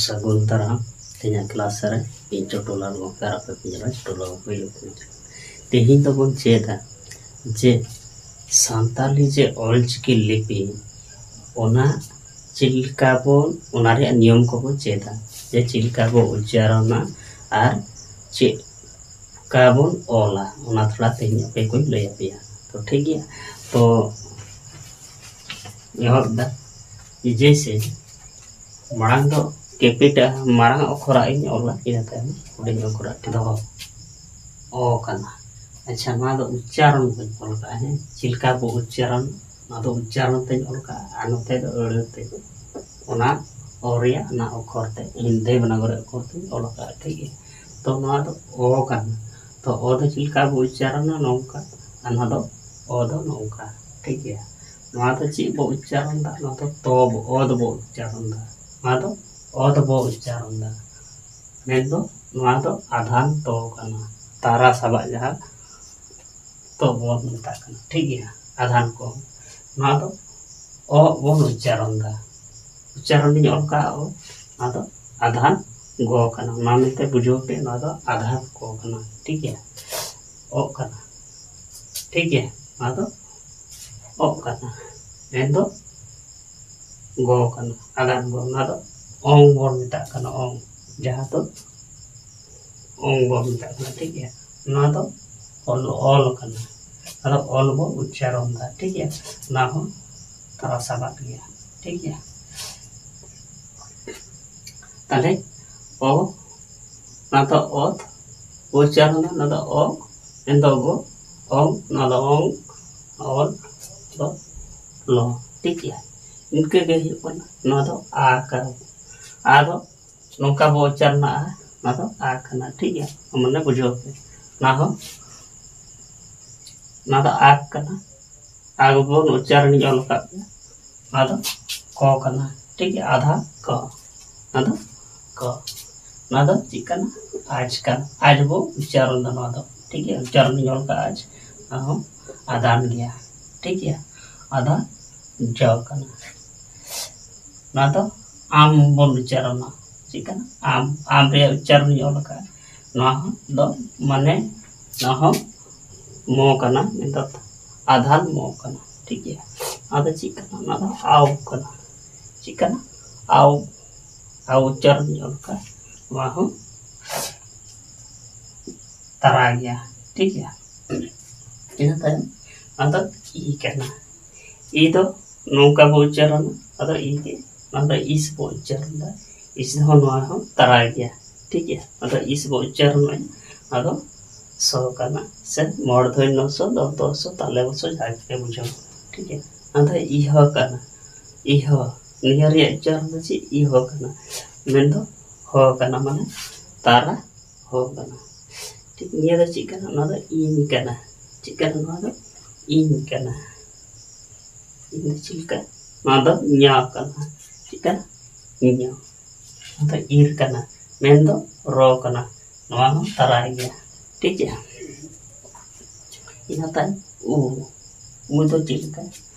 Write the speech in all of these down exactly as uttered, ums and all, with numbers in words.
ᱥᱟᱹᱜᱩᱱ ᱫᱟᱨᱟᱢ᱾ ᱛᱮᱦᱮᱧᱟᱜ ᱠᱞᱟᱥ ᱨᱮ ᱤᱧ ᱪᱚᱴᱩᱞᱟᱞ ᱜᱚᱢᱠᱮ ᱟᱨ ᱟᱯᱮ ᱯᱮ ᱧᱮᱞᱟ ᱪᱚᱴᱩᱞᱟᱞ ᱜᱚᱢᱠᱮ᱾ ᱛᱮᱦᱮᱧ ᱫᱚᱵᱚᱱ ᱪᱮᱫᱟ ᱡᱮ ᱥᱟᱱᱛᱟᱞᱤ ᱡᱮ ᱚᱞᱪᱤᱠᱤ ᱞᱤᱯᱤ, ᱚᱱᱟ ᱪᱮᱫ ᱞᱮᱠᱟ ᱵᱚᱱ, ᱚᱱᱟ ᱨᱮᱭᱟᱜ ᱱᱤᱭᱚᱢ ᱠᱚᱵᱚᱱ ᱪᱮᱫᱟ, ᱡᱮ ᱪᱮᱫ ᱞᱮᱠᱟ ᱵᱚ ᱩᱪᱪᱟᱨᱚᱱᱟ ᱟᱨ ᱪᱮᱫ ᱞᱮᱠᱟ ᱵᱚᱱ ᱚᱞᱟ, ᱚᱱᱟ ᱛᱷᱚᱲᱟ ᱛᱮᱦᱮᱧ ᱟᱯᱮ ᱠᱚᱧ ᱞᱟᱹᱭ ᱟᱯᱮᱭᱟ᱾ ᱛᱚ ᱴᱷᱤᱠ ᱜᱮᱭᱟ, ᱛᱚ ᱮᱦᱚᱵ ᱫᱟ᱾ ᱡᱮᱭᱥᱮ ᱢᱟᱲᱟᱝ ᱫᱚ ᱠᱮᱯᱤᱴᱟᱞ ᱢᱟᱨᱟᱝ ᱚᱠᱠᱷᱚᱨᱟᱜ ᱤᱧ ᱚᱞᱟ, ᱤᱱᱟᱹ ᱛᱟᱭᱚᱢ ᱦᱩᱰᱤᱧ ᱚᱠᱠᱷᱚᱨᱟᱜ ᱫᱚᱦᱚ ᱚ ᱠᱟᱱᱟ᱾ ᱟᱪᱪᱷᱟ, ᱱᱚᱣᱟ ᱫᱚ ᱩᱪᱪᱟᱨᱚᱱ ᱵᱟᱹᱧ ᱚᱞ ᱠᱟᱜᱼᱟ᱾ ᱦᱮᱸ, ᱪᱮᱫ ᱞᱮᱠᱟ ᱵᱚ ᱩᱪᱪᱟᱨᱚᱱ, ᱱᱚᱣᱟ ᱫᱚ ᱩᱪᱪᱟᱨᱚᱱ ᱛᱮᱧ ᱚᱞ ᱠᱟᱜᱼᱟ, ᱟᱨ ᱱᱚᱛᱮ ᱫᱚ ᱟᱹᱲᱟᱹ ᱛᱮ, ᱚᱱᱟ ᱚ ᱨᱮᱭᱟᱜ ᱚᱱᱟ ᱚᱠᱠᱷᱚᱨ ᱛᱮ ᱤᱧ ᱫᱮᱵᱽᱱᱟᱜᱚᱨᱤ ᱚᱠᱠᱷᱚᱨ ᱛᱮᱧ ᱚᱞ ᱠᱟᱜᱼᱟ᱾ ᱴᱷᱤᱠ ᱜᱮᱭᱟ, ᱛᱚ ᱱᱚᱣᱟ ᱫᱚ ᱚ ᱠᱟᱱᱟ᱾ ᱛᱚ ᱚ ᱫᱚ ᱪᱮᱫ ᱞᱮᱠᱟ ᱵᱚ ᱩᱪᱪᱟᱨᱚᱱᱟ? ᱱᱚᱝᱠᱟ᱾ ᱟᱨ ᱱᱚᱣᱟ ᱫᱚ ᱚ ᱫᱚ ᱱᱚᱝᱠᱟ᱾ ᱴᱷᱤᱠ ᱜᱮᱭᱟ, ᱱᱚᱣᱟ ᱫᱚ ᱪᱮᱫ ᱵᱚ ᱩᱪᱪᱟᱨᱚᱱ ᱫᱟ? ᱱᱚᱣᱟ ᱫᱚ ᱛᱚ ᱵᱚ, ᱚ ᱫᱚᱵᱚ ᱩᱪᱪᱟᱨᱚᱱ ᱫᱟ᱾ ᱱᱚᱣᱟ ᱫᱚ ᱚ ᱫᱚᱵᱚ ᱩᱪᱪᱟᱨᱚᱱ ᱫᱟ᱾ ᱢᱮᱱᱫᱚ ᱱᱚᱣᱟ ᱫᱚ ᱟᱫᱷᱟᱱ ᱛᱚ ᱠᱟᱱᱟ, ᱛᱟᱨᱟ ᱥᱟᱵᱟᱜ ᱡᱟᱦᱟᱸ ᱛᱚ ᱵᱚᱱ ᱢᱮᱛᱟᱜ ᱠᱟᱱᱟ᱾ ᱴᱷᱤᱠ ᱜᱮᱭᱟ, ᱟᱫᱷᱟᱱ ᱠᱚ᱾ ᱱᱚᱣᱟ ᱫᱚ ᱚ ᱵᱚᱱ ᱩᱪᱪᱟᱨᱚᱱ ᱫᱟ᱾ ᱩᱪᱪᱟᱨᱚᱱ ᱤᱧ ᱚᱞ ᱠᱟᱜᱼᱟ ᱚ, ᱱᱚᱣᱟ ᱫᱚ ᱟᱫᱷᱟᱱ ᱜᱚ ᱠᱟᱱᱟ᱾ ᱚᱱᱟ ᱢᱮᱱᱛᱮ ᱵᱩᱡᱷᱟᱹᱣ ᱯᱮ, ᱱᱚᱣᱟ ᱫᱚ ᱟᱫᱷᱟᱱ ᱠᱚ ᱠᱟᱱᱟ᱾ ᱴᱷᱤᱠ ᱜᱮᱭᱟ, ᱚᱜ ᱠᱟᱱᱟ᱾ ᱴᱷᱤᱠ ᱜᱮᱭᱟ, ᱱᱚᱣᱟ ᱫᱚ ᱚᱜ ᱠᱟᱱᱟ, ᱢᱮᱱᱫᱚ ᱜᱚ ᱠᱟᱱᱟ, ᱟᱫᱷᱟᱱ ᱜᱚ᱾ ᱱᱚᱣᱟ ᱫᱚ ᱚᱝ ᱵᱚᱱ ᱢᱮᱛᱟᱜ ᱠᱟᱱᱟ, ᱚᱝ, ᱡᱟᱦᱟᱸ ᱫᱚ ᱚᱝ ᱵᱚᱱ ᱢᱮᱛᱟᱜ ᱠᱟᱱᱟ᱾ ᱴᱷᱤᱠ ᱜᱮᱭᱟ, ᱱᱚᱣᱟ ᱫᱚ ᱚᱞ, ᱚᱞ ᱠᱟᱱᱟ, ᱟᱫᱚ ᱚᱞ ᱵᱚ ᱩᱪᱪᱟᱨᱚᱱ ᱫᱟ᱾ ᱴᱷᱤᱠ ᱜᱮᱭᱟ, ᱚᱱᱟ ᱦᱚᱸ ᱛᱟᱨᱟ ᱥᱟᱵᱟᱫ ᱜᱮᱭᱟ᱾ ᱴᱷᱤᱠ ᱜᱮᱭᱟ, ᱛᱟᱦᱞᱮ ᱚ, ᱚᱱᱟ ᱫᱚ ᱚᱛ, ᱩᱪᱪᱟᱨᱚᱱ ᱫᱚ ᱚᱱᱟ ᱫᱚ ᱚ, ᱮᱱ ᱫᱚ ᱜᱚ, ᱚᱝ, ᱚᱱᱟ ᱫᱚ ᱚᱝ, ᱚᱞ ᱫᱚ ᱞᱚ᱾ ᱴᱷᱤᱠ ᱜᱮᱭᱟ, ᱤᱱᱠᱟᱹ ᱜᱮ ᱦᱩᱭᱩᱜ ᱠᱟᱱᱟ᱾ ᱱᱚᱣᱟ ᱫᱚ ᱟ ᱠᱟᱱᱟ, ᱟ ᱫᱚ ᱱᱚᱝᱠᱟ ᱵᱚ ᱩᱪᱪᱟᱨᱚᱱᱟ, ᱱᱚᱣᱟ ᱫᱚ ᱟ ᱠᱟᱱᱟ᱾ ᱴᱷᱤᱠ ᱜᱮᱭᱟ, ᱢᱟᱱᱮ ᱵᱩᱡᱷᱟᱹᱣ ᱯᱮ, ᱚᱱᱟ ᱦᱚᱸ, ᱱᱚᱣᱟ ᱫᱚ ᱟ ᱠᱟᱱᱟ, ᱟ ᱜᱮᱵᱚᱱ ᱩᱪᱪᱟᱨᱚᱱᱤᱧ ᱚᱞ ᱟᱠᱟᱫ ᱜᱮᱭᱟ᱾ ᱱᱚᱣᱟ ᱫᱚ ᱠᱚ ᱠᱟᱱᱟ᱾ ᱴᱷᱤᱠ ᱜᱮᱭᱟ, ᱟᱫᱷᱟ ᱠᱚ, ᱱᱚᱣᱟ ᱫᱚ ᱠᱚ, ᱱᱚᱣᱟ ᱫᱚ ᱪᱮᱫ ᱠᱟᱱᱟ? ᱟᱡᱽ ᱠᱟᱱᱟ, ᱟᱡᱽ ᱵᱚ ᱩᱪᱪᱟᱨᱚᱱ ᱫᱟ ᱱᱚᱣᱟ ᱫᱚ᱾ ᱴᱷᱤᱠ ᱜᱮᱭᱟ, ᱩᱪᱪᱟᱨᱚᱱᱤᱧ ᱚᱞ ᱠᱟᱜᱼᱟ ᱟᱡᱽ, ᱚᱱᱟ ᱦᱚᱸ ᱟᱫᱷᱟᱱ ᱜᱮᱭᱟ᱾ ᱴᱷᱤᱠ ᱜᱮᱭᱟ, ᱟᱫᱷᱟ ᱡᱚ ᱠᱟᱱᱟ᱾ ᱱᱚᱣᱟ ᱫᱚ ᱟᱢ ᱵᱚᱱ ᱩᱪᱪᱟᱨᱚᱱᱟ, ᱪᱮᱫ ᱠᱟᱱᱟ? ᱟᱢ, ᱟᱢ ᱨᱮᱭᱟᱜ ᱩᱪᱪᱟᱨᱚᱱ ᱤᱧ ᱚᱞ ᱟᱠᱟᱫᱼᱟ᱾ ᱱᱚᱣᱟ ᱦᱚᱸ ᱫᱚ ᱢᱟᱱᱮ, ᱱᱚᱣᱟ ᱦᱚᱸ ᱢᱚ ᱠᱟᱱᱟ, ᱢᱮᱱᱫᱚ ᱟᱫᱷᱟᱱ ᱢᱚ ᱠᱟᱱᱟ, ᱴᱷᱤᱠ ᱜᱮᱭᱟ᱾ ᱟᱫᱚ ᱪᱮᱫ ᱠᱟᱱᱟ? ᱚᱱᱟ ᱫᱚ ᱟᱣ ᱠᱟᱱᱟ᱾ ᱪᱮᱫ ᱠᱟᱱᱟ? ᱟᱣ, ᱟᱣ ᱩᱪᱪᱟᱨᱚᱱ ᱤᱧ ᱚᱞ ᱟᱠᱟᱫᱼᱟ᱾ ᱱᱚᱣᱟ ᱦᱚᱸ ᱛᱟᱨᱟ ᱜᱮᱭᱟ, ᱴᱷᱤᱠ ᱜᱮᱭᱟ᱾ ᱤᱱᱟᱹ ᱛᱟᱭᱚᱢ ᱟᱫᱚ ᱤ ᱠᱟᱱᱟ᱾ ᱤ ᱫᱚ ᱱᱚᱝᱠᱟ ᱵᱚ ᱩᱪᱪᱟᱨᱚᱱᱟ, ᱟᱫᱚ ᱤ ᱜᱮ, ᱱᱚᱣᱟ ᱫᱚ ᱤᱥ ᱵᱚ ᱩᱪᱪᱟᱨᱚᱱ ᱫᱟ᱾ ᱤᱥ ᱦᱚᱸ, ᱱᱚᱣᱟ ᱦᱚᱸ ᱛᱟᱨᱟ ᱜᱮᱭᱟ, ᱴᱷᱤᱠ ᱜᱮᱭᱟ᱾ ᱟᱫᱚ ᱤᱥ ᱵᱚ ᱩᱪᱪᱟᱨᱚᱱᱟ, ᱟᱫᱚ ᱥᱚ ᱠᱟᱱᱟ, ᱥᱮ ᱢᱚᱲᱫᱷᱚᱱᱭᱚ ᱥᱚ, ᱫᱚᱱᱛᱚ ᱥᱚ, ᱛᱟᱞᱮᱵᱚ ᱥᱚ, ᱡᱟᱦᱟᱸ ᱜᱮᱯᱮ ᱵᱩᱡᱷᱟᱹᱣ, ᱴᱷᱤᱠ ᱜᱮᱭᱟ᱾ ᱟᱫᱚ ᱤᱦᱚ ᱠᱟᱱᱟ, ᱤᱦᱚ, ᱱᱤᱭᱟᱹ ᱨᱮᱭᱟᱜ ᱩᱪᱪᱟᱨᱚᱱ ᱫᱚ ᱪᱮᱫ? ᱤᱦᱚ ᱠᱟᱱᱟ, ᱢᱮᱱᱫᱚ ᱦᱚ ᱠᱟᱱᱟ, ᱢᱟᱱᱮ ᱛᱟᱨᱟ ᱦᱚ ᱠᱟᱱᱟ᱾ ᱴᱷᱤᱠ, ᱱᱤᱭᱟᱹ ᱫᱚ ᱪᱮᱫ ᱠᱟᱱᱟ? ᱱᱚᱣᱟ ᱫᱚ ᱤᱧ ᱠᱟᱱᱟ᱾ ᱪᱮᱫ ᱠᱟᱱᱟ? ᱱᱚᱣᱟ ᱫᱚ ᱤᱧ ᱠᱟᱱᱟ᱾ ᱤᱧ ᱫᱚ ᱪᱮᱫ ᱞᱮᱠᱟ? ᱱᱚᱣᱟ ᱫᱚ ᱧᱟ ᱠᱟᱱᱟ᱾ ᱪᱮᱫ ᱠᱟᱱᱟ? ᱧᱟ᱾ ᱱᱚᱣᱟ ᱫᱚ ᱤᱨ ᱠᱟᱱᱟ, ᱢᱮᱱᱫᱚ ᱨᱚ ᱠᱟᱱᱟ᱾ ᱱᱚᱣᱟ ᱦᱚᱸ ᱛᱟᱨᱟᱭ ᱜᱮᱭᱟ, ᱴᱷᱤᱠ ᱜᱮᱭᱟ᱾ ᱤᱱᱟᱹ ᱛᱟᱭᱚᱢ ᱩ᱾ ᱩ ᱫᱚ ᱪᱮᱫ ᱞᱮᱠᱟ?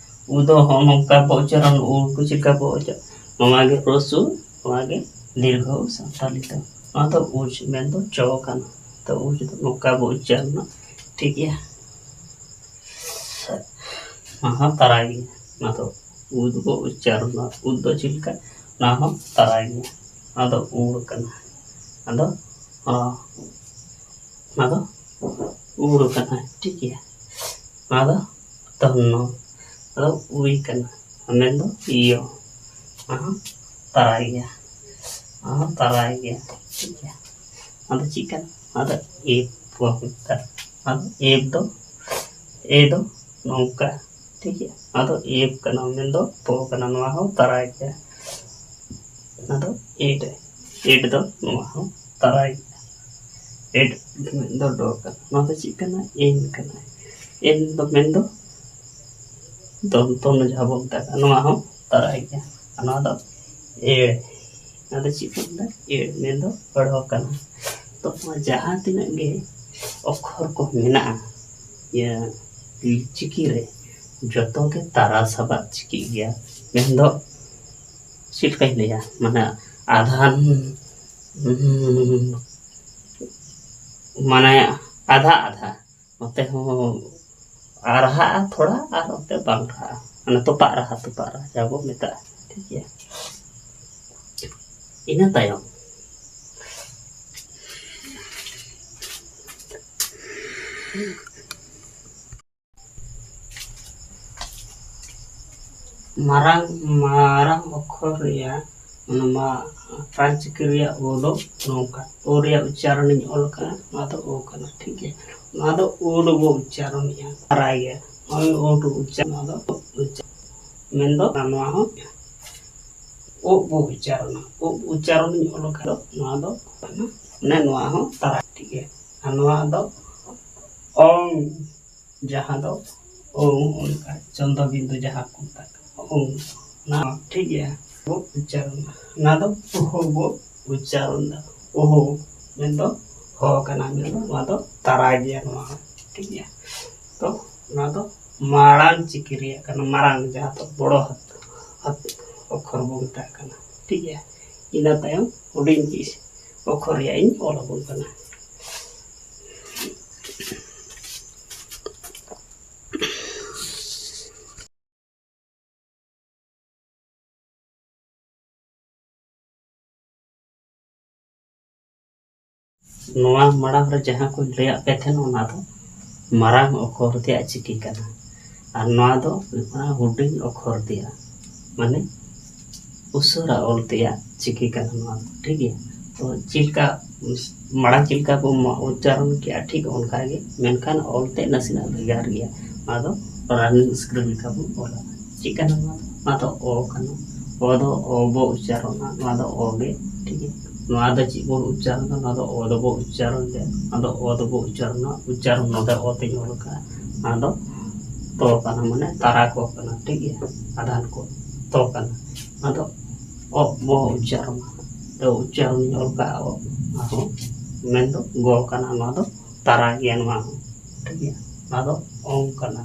ᱩ ᱫᱚ ᱦᱚᱸ ᱱᱚᱝᱠᱟ ᱵᱚ ᱩᱪᱪᱟᱨᱚᱱ, ᱩ ᱠᱚ ᱪᱮᱫ ᱞᱮᱠᱟ ᱵᱚ ᱩᱪᱪᱟᱨᱚᱱ? ᱱᱚᱣᱟ ᱜᱮ ᱦᱨᱚᱥᱣ, ᱱᱚᱣᱟ ᱜᱮ ᱫᱤᱨᱜᱷᱚ ᱥᱟᱱᱛᱟᱲᱤ ᱛᱮ᱾ ᱱᱚᱣᱟ ᱫᱚ ᱩᱡᱽ, ᱢᱮᱱᱫᱚ ᱪᱚ ᱠᱟᱱᱟ᱾ ᱛᱚ ᱩᱡᱽ ᱫᱚ ᱱᱚᱝᱠᱟ ᱵᱚ ᱩᱪᱪᱟᱨᱚᱱᱟ, ᱴᱷᱤᱠ ᱜᱮᱭᱟ᱾ ᱱᱚᱣᱟ ᱦᱚᱸ ᱛᱟᱨᱟᱭ ᱜᱮᱭᱟ᱾ ᱱᱚᱣᱟ ᱫᱚ ᱩᱫ ᱵᱚ ᱩᱪᱪᱟᱨᱚᱱᱟ᱾ ᱩᱫ ᱫᱚ ᱪᱮᱫ ᱞᱮᱠᱟ? ᱱᱚᱣᱟ ᱦᱚᱸ ᱛᱟᱨᱟᱭ ᱜᱮᱭᱟ᱾ ᱱᱚᱣᱟ ᱫᱚ ᱩᱲ ᱠᱟᱱᱟ᱾ ᱟᱫᱚ, ᱚ, ᱱᱚᱣᱟ ᱫᱚ ᱩᱲ ᱠᱟᱱᱟ, ᱴᱷᱤᱠ ᱜᱮᱭᱟ᱾ ᱱᱚᱣᱟ ᱫᱚ ᱛᱚᱱᱱᱚ, ᱟᱫᱚ ᱩᱭ ᱠᱟᱱᱟ, ᱢᱮᱱᱫᱚ ᱤᱭᱚ᱾ ᱚᱱᱟ ᱦᱚᱸ ᱛᱟᱨᱟᱭ ᱜᱮᱭᱟ, ᱚᱱᱟ ᱦᱚᱸ ᱛᱟᱨᱟᱭ ᱜᱮᱭᱟ, ᱴᱷᱤᱠ ᱜᱮᱭᱟ᱾ ᱟᱫᱚ ᱪᱮᱫ ᱠᱟᱱᱟ? ᱟᱫᱚ ᱮᱯ ᱠᱚ ᱢᱮᱛᱟᱜᱼᱟ᱾ ᱟᱫᱚ ᱮᱯ ᱫᱚ, ᱮ ᱫᱚ ᱱᱚᱝᱠᱟ, ᱴᱷᱤᱠ ᱜᱮᱭᱟ᱾ ᱟᱫᱚ ᱮᱯ ᱠᱟᱱᱟ, ᱢᱮᱱᱫᱚ ᱯᱚ ᱠᱟᱱᱟ, ᱱᱚᱣᱟ ᱦᱚᱸ ᱛᱟᱨᱟᱭ ᱜᱮᱭᱟ᱾ ᱟᱫᱚ ᱮᱰ, ᱮᱰ ᱫᱚ ᱱᱚᱣᱟ ᱦᱚᱸ ᱛᱟᱨᱟᱭ ᱜᱮᱭᱟ᱾ ᱮᱰ ᱢᱮᱱᱫᱚ ᱰᱚ ᱠᱟᱱᱟ᱾ ᱱᱚᱣᱟ ᱫᱚ ᱪᱮᱫ ᱠᱟᱱᱟ? ᱮᱱ ᱠᱟᱱᱟ᱾ ᱮᱱ ᱫᱚ ᱢᱮᱱᱫᱚ ᱫᱚᱱᱛᱚ ᱱᱚ ᱡᱟᱦᱟᱸ ᱵᱚᱱ ᱢᱮᱛᱟᱜ ᱠᱟᱱᱟ, ᱱᱚᱣᱟ ᱦᱚᱸ ᱛᱟᱨᱟᱭ ᱜᱮᱭᱟ᱾ ᱟᱨ ᱱᱚᱣᱟ ᱫᱚ ᱮᱲ᱾ ᱱᱚᱣᱟ ᱫᱚ ᱪᱮᱫ ᱠᱚ ᱢᱮᱛᱟᱜᱼᱟ? ᱮᱲ ᱢᱮᱱᱫᱚ ᱦᱚᱲᱦᱚ ᱠᱟᱱᱟ᱾ ᱛᱚ ᱱᱚᱣᱟ ᱡᱟᱦᱟᱸ ᱛᱤᱱᱟᱹᱜ ᱜᱮ ᱚᱠᱠᱷᱚᱨ ᱠᱚ ᱢᱮᱱᱟᱜᱼᱟ ᱤᱭᱟᱹ ᱪᱤᱠᱤ ᱨᱮ, ᱡᱚᱛᱚ ᱜᱮ ᱛᱟᱨᱟ ᱥᱟᱵᱟᱫ ᱪᱤᱠᱤ ᱜᱮᱭᱟ᱾ ᱢᱮᱱᱫᱚ ᱪᱮᱫ ᱞᱮᱠᱟᱧ ᱞᱟᱹᱭᱟ, ᱢᱟᱱᱮ ᱟᱫᱷᱟᱱ, ᱩᱸ, ᱢᱟᱱᱮ ᱟᱫᱷᱟ ᱟᱫᱷᱟ, ᱱᱚᱛᱮ ᱦᱚᱸ ᱨᱟᱦᱟᱜᱼᱟ ᱛᱷᱚᱲᱟ ᱟᱨ ᱱᱚᱛᱮ ᱵᱟᱝ ᱨᱟᱦᱟᱜᱼᱟ, ᱢᱟᱱᱮ ᱛᱚᱯᱟᱜ ᱨᱟᱦᱟ, ᱛᱚᱯᱟᱜ ᱨᱟᱦᱟ ᱡᱟᱦᱟᱸ ᱵᱚ ᱢᱮᱛᱟᱜᱼᱟ, ᱴᱷᱤᱠ ᱜᱮᱭᱟ᱾ ᱤᱱᱟᱹ ᱛᱟᱭᱚᱢ ᱢᱟᱨᱟᱝ, ᱢᱟᱨᱟᱝ ᱚᱠᱠᱷᱚᱨ ᱨᱮᱭᱟᱜ, ᱚᱱᱟ ᱢᱟ ᱯᱨᱟᱱ ᱪᱤᱠᱤ ᱨᱮᱭᱟᱜ ᱳ ᱫᱚ ᱱᱚᱝᱠᱟ, ᱳ ᱨᱮᱭᱟᱜ ᱩᱪᱪᱟᱨᱚᱱᱤᱧ ᱚᱞ ᱠᱟᱜᱼᱟ, ᱱᱚᱣᱟ ᱫᱚ ᱳ ᱠᱟᱱᱟ, ᱴᱷᱤᱠ ᱜᱮᱭᱟ᱾ ᱱᱚᱣᱟ ᱫᱚ ᱳ ᱫᱚᱵᱚ ᱩᱪᱪᱟᱨᱚᱱᱮᱜᱼᱟ, ᱵᱟᱲᱟᱭ ᱜᱮᱭᱟ, ᱱᱚᱜᱼᱚᱭ ᱳ ᱫᱚ ᱩᱪᱪᱟᱨᱚᱱ, ᱱᱚᱣᱟ ᱫᱚ ᱩᱪᱪᱟᱨᱚᱱ, ᱢᱮᱱᱫᱚ ᱱᱚᱣᱟ ᱦᱚᱸ ᱳ ᱵᱚ ᱩᱪᱪᱟᱨᱚᱱᱟ, ᱳ ᱩᱪᱪᱟᱨᱚᱱᱤᱧ ᱚᱞ ᱠᱷᱟᱱ ᱫᱚ ᱱᱚᱣᱟ ᱫᱚ ᱠᱟᱱᱟ, ᱢᱟᱱᱮ ᱱᱚᱣᱟ ᱦᱚᱸ ᱛᱟᱨᱟ, ᱴᱷᱤᱠ ᱜᱮᱭᱟ᱾ ᱟᱨ ᱱᱚᱣᱟ ᱫᱚ ᱚᱝ, ᱡᱟᱦᱟᱸ ᱫᱚ ᱳᱝ, ᱚᱱᱠᱟ ᱪᱚᱱᱫᱚ ᱵᱤᱱᱫᱩ ᱡᱟᱦᱟᱸ ᱠᱚ ᱢᱮᱛᱟᱜ ᱠᱟᱱᱟ, ᱳᱝ, ᱚᱱᱟ ᱴᱷᱤᱠ ᱜᱮᱭᱟ, ᱵᱚ ᱩᱪᱪᱟᱨᱚᱱᱟ᱾ ᱚᱱᱟ ᱫᱚ ᱳᱦᱳ ᱵᱚ ᱩᱪᱪᱟᱨᱚᱱ ᱫᱟ, ᱳᱦᱳ ᱢᱮᱱᱫᱚ ᱦᱚ ᱠᱟᱱᱟ, ᱢᱮᱱᱫᱚ ᱱᱚᱣᱟ ᱫᱚ ᱛᱟᱨᱟ ᱜᱮᱭᱟ, ᱱᱚᱣᱟ ᱦᱚᱸ ᱴᱷᱤᱠ ᱜᱮᱭᱟ᱾ ᱛᱚ ᱚᱱᱟ ᱫᱚ ᱢᱟᱲᱟᱝ ᱪᱤᱠᱤ ᱨᱮᱭᱟᱜ ᱠᱟᱱᱟ, ᱢᱟᱨᱟᱝ ᱡᱟᱦᱟᱸ ᱫᱚ ᱵᱚᱲᱚ ᱦᱟᱛ-, ᱦᱟᱛ-, ᱚᱠᱠᱷᱚᱨ ᱵᱚ ᱢᱮᱛᱟᱜ ᱠᱟᱱᱟ, ᱴᱷᱤᱠ ᱜᱮᱭᱟ᱾ ᱤᱱᱟᱹ ᱛᱟᱭᱚᱢ ᱦᱩᱰᱤᱧ ᱪᱤ-, ᱚᱠᱠᱷᱚᱨ ᱨᱮᱭᱟᱜ ᱤᱧ ᱚᱞ ᱟᱵᱚᱱ ᱠᱟᱱᱟ᱾ ᱱᱚᱣᱟ ᱢᱟᱲᱟᱝ ᱨᱮ ᱡᱟᱦᱟᱸ ᱠᱚᱧ ᱞᱟᱹᱭᱟᱫ ᱯᱮ ᱛᱟᱦᱮᱱ, ᱚᱱᱟ ᱫᱚ ᱢᱟᱨᱟᱝ ᱚᱠᱠᱷᱚᱨ ᱛᱮᱭᱟᱜ ᱪᱤᱠᱤ ᱠᱟᱱᱟ, ᱟᱨ ᱱᱚᱣᱟ ᱫᱚ ᱦᱩᱭᱩᱜ ᱠᱟᱱᱟ ᱦᱩᱰᱤᱧ ᱚᱠᱠᱷᱚᱨ ᱛᱮᱭᱟᱜ, ᱢᱟᱱᱮ ᱩᱥᱟᱹᱨᱟ ᱚᱞ ᱛᱮᱭᱟᱜ ᱪᱤᱠᱤ ᱠᱟᱱᱟ ᱱᱚᱣᱟ ᱫᱚ, ᱴᱷᱤᱠ ᱜᱮᱭᱟ᱾ ᱛᱚ ᱪᱮᱫ ᱞᱮᱠᱟ ᱢᱟᱲᱟᱝ ᱪᱮᱫ ᱞᱮᱠᱟ ᱵᱚ ᱢᱟ-, ᱩᱪᱪᱟᱨᱚᱱ ᱠᱮᱜᱼᱟ, ᱴᱷᱤᱠ ᱚᱱᱠᱟ ᱜᱮ, ᱢᱮᱱᱠᱷᱟᱱ ᱚᱞ ᱛᱮ ᱱᱟᱥᱮᱱᱟᱜ ᱵᱷᱮᱜᱟᱨ ᱜᱮᱭᱟ᱾ ᱱᱚᱣᱟ ᱫᱚ ᱨᱟᱱᱤᱝ ᱥᱠᱨᱤᱱ ᱞᱮᱠᱟ ᱵᱚᱱ ᱚᱞᱟ᱾ ᱪᱮᱫ ᱠᱟᱱᱟ ᱱᱚᱣᱟ ᱫᱚ? ᱱᱚᱣᱟ ᱫᱚ ᱚ ᱠᱟᱱᱟ᱾ ᱚ ᱫᱚ ᱚ ᱵᱚ ᱩᱪᱪᱟᱨᱚᱱᱟ, ᱱᱚᱣᱟ ᱫᱚ ᱚ ᱜᱮ, ᱴᱷᱤᱠ ᱜᱮᱭᱟ᱾ ᱱᱚᱣᱟ ᱫᱚ ᱪᱮᱫ ᱵᱚᱱ ᱩᱪᱪᱟᱨᱚᱱᱟ? ᱱᱚᱣᱟ ᱫᱚ ᱚ ᱫᱚᱵᱚ ᱩᱪᱪᱟᱨᱚᱱ ᱜᱮᱭᱟ, ᱱᱚᱣᱟ ᱫᱚ ᱚ ᱫᱚᱵᱚ ᱩᱪᱪᱟᱨᱚᱱᱟ, ᱩᱪᱪᱟᱨᱚᱱ ᱱᱚᱰᱮ ᱚ ᱛᱮᱧ ᱚᱞ ᱠᱟᱜᱼᱟ, ᱱᱚᱣᱟ ᱫᱚ ᱛᱚ ᱠᱟᱱᱟ, ᱢᱟᱱᱮ ᱛᱟᱨᱟ ᱠᱚ ᱠᱟᱱᱟ, ᱴᱷᱤᱠ ᱜᱮᱭᱟ, ᱟᱫᱷᱟᱱ ᱠᱚ ᱛᱚ ᱠᱟᱱᱟ, ᱱᱚᱣᱟ ᱫᱚ ᱚ ᱵᱚ ᱩᱪᱪᱟᱨᱚᱱᱟ, ᱛᱚ ᱩᱪᱪᱟᱨᱚᱱ ᱤᱧ ᱚᱞ ᱠᱟᱜᱼᱟ ᱚ, ᱟᱨᱦᱚᱸ ᱢᱮᱱᱫᱚ ᱜᱚ ᱠᱟᱱᱟ, ᱱᱚᱣᱟ ᱫᱚ ᱛᱟᱨᱟ ᱜᱮᱭᱟ, ᱱᱚᱣᱟ ᱦᱚᱸ, ᱴᱷᱤᱠ ᱜᱮᱭᱟ, ᱱᱚᱣᱟ ᱫᱚ ᱚᱝ ᱠᱟᱱᱟ,